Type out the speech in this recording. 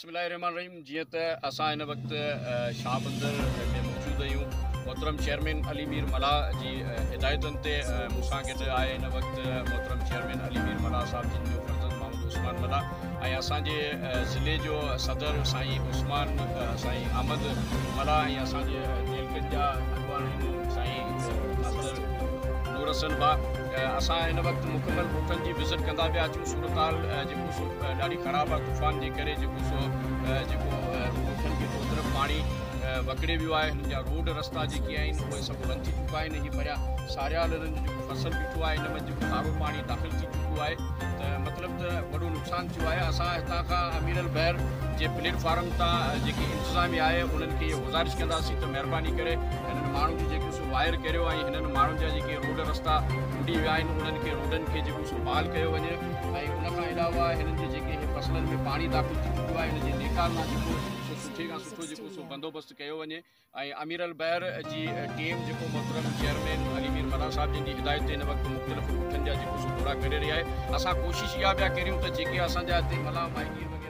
بسم الله الرحمن الرحيم جيئن ته اسان هن وقت شاهه بندر ۾ موجود آهيون. محترم چيئرمين علي مير ملاح جي هدايتن تي مون سان گڏ آهي هن وقت محترم چيئرمين علي مير ملاح صاحب جن جو فرزند محمد عثمان ملاح ۽ اسان جي ضلعي جو صدر سائين عثمان سائين احمد ملاح ۽ اسان جي تعلقن جا اڳواڻ آهن سائين ماستر نور حسن با. اسان هن وقت مڪمل ڳوٺن جي وزٽ ڪندا پيا اچون. صورتحال جيڪو سو ڏاڍي خراب آهي. طوفان جي ڪري جيڪو سو جيڪو ڳوٺن کي چوطرف پاڻي وڪڙي ويو آهي. هنن جا روڊ رستا جيڪي آهن اهي سڀ بند ٿي چڪا آهن. هي پريان ساريال هنن جو جيڪو فصل بيٺو آهي ان ۾ جيڪو ڪارو پاڻي داخل ٿي چڪو آهي ته مطلب ته وڏو نقصان ٿيو آهي. اسان هتان کان امير البحر جي پليٽ فارم تان جيڪي انتظاميا آهي انهن کي اهو گذارش ڪنداسين ته مهرباني ڪري هنن ماڻهن جي جيڪو سو واهر ڪريو ۽ هنن ماڻهن جا جيڪي روڊ رستا ٻڏي ويا آهن انهن کي روڊن کي جيڪو سو بحال ڪيو وڃي ۽ ان کان علاوه هنن جي جيڪي هي فصلن ۾ پاڻي داخل ٿي چڪو آهي ان جي نيڪال لاء جيڪو سو سٺي کان سٺو جيڪو سو بندوبست ڪيو وڃي ۽ امير البحر جي ٽيم جيڪو محترم چيئرمين علي مير ملاح صاحب جن جي هدايت تي هن وقت مختلف ڳوٺن جا جيڪو سو دورا ڪري رهي آهي. اسان ڪوشش اها پيا ڪريون ته جيڪي اسان جا هتي ملاح ماهيگير وغيره.